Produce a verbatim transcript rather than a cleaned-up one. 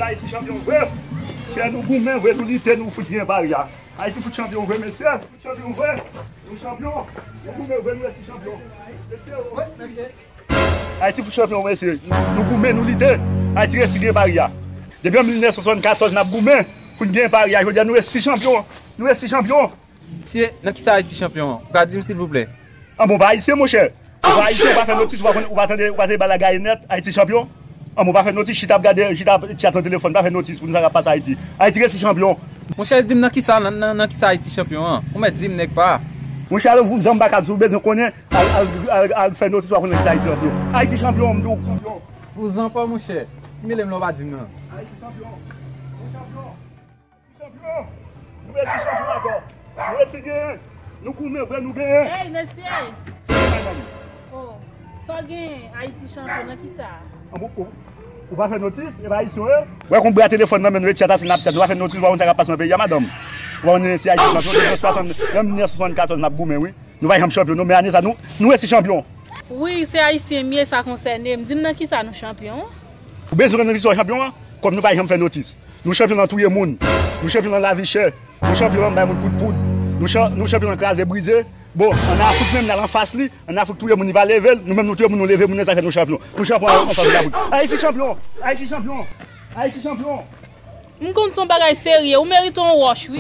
Ayiti chanpyon vre. Chè, nou goumen vre, nou lite, nou fout gen pari a. Ayiti fout chanpyon vre, mesye. Fout chanpyon vre. Nou chanpyon. Nou goumen vre, nou resi chanpyon. Mesye, o. Ayiti fout chanpyon, mesye. Nou goumen, nou lite. Ayiti resi gen pari a. Depi an mil nèf san swasannkatòz, n ap goumen pou n gen pari a. Jodi a, nou resi chanpyon. Nou resi chanpyon. Mesye, nan kisa Ayiti chanpyon an? Ou ka di m, silvouplè? An bon, ou pa ayisyen, monchè. Ou pa ayisyen, ou pa fè notis, ou pa konn, ou pa tande, ou pa tande bagay nèt, Ayiti chanpyon. An bon, ou pa fè notis, chita ap gade, chita ap tchat nan telefòn, pa fè notis pou nou sa k ap pase Ayiti. Ayiti resi chanpyon. Monchè, di m nan kisa, nan, nan, nan kisa Ayiti chanpyon an? Ou mèt di m, nèg pa. Monchè, al vouzan m pa ka di w, bezwen konnen, al, al, al, al fè notis, w a konnen kisa Ayiti chanpyon. Ayiti chanpyon, m di w, chanpyon. Vouzan pa, monchè. Ki mele m lè w pa di m nan? Ayiti chanpyon. Nou chanpyon. Chanpyon! Nou resi chanpyon ankò! Nou resi genyen! Nou goumen vre, nou genyen! Hey, mesye! Sere madanm! Oh, sa w genyen? Ayiti chanpyon nan kisa? An, ou, ou, ou pa fè notis? E pa ayisyen w ye? Wè kon bra telefòn nan men nou e tchat ase n ap tchat, nou pa fè notis, ou pa konn sa k ap pase nan peyi a, madanm? Ou pa konn si Ayiti chanpyon, depi swasann, depi mil nèf san swasannkatòz n ap goumen, wi. Nou pa janm chanpyon, non, men ane sa, nou, nou resi chanpyon. Wi, se ayisyen m ye, sa konsène m. Di m nan kisa nou chanpyon? Ou bezwen konn nan kisa w chanpyon an? Kòm nou pa janm fè notis. Nou chanpyon nan touye moun. Nou chanpyon nan lavi chè. Nou chanpyon nan bay moun kout poud. Nou chan-, nou chanpyon nan kraze brize. Bon, ann Afrik menm, n al anfas li. Ann Afrik touye moun, li pa leve l. Nou menm nou touye moun, nou leve moun, sa fè nou chanpyon. Nou chanpyon anfas Lafrik. Ayiti chanpyon! Ayiti chanpyon! Ayiti chanpyon! M konn se yon bagay serye, ou merite yon wòch, wi.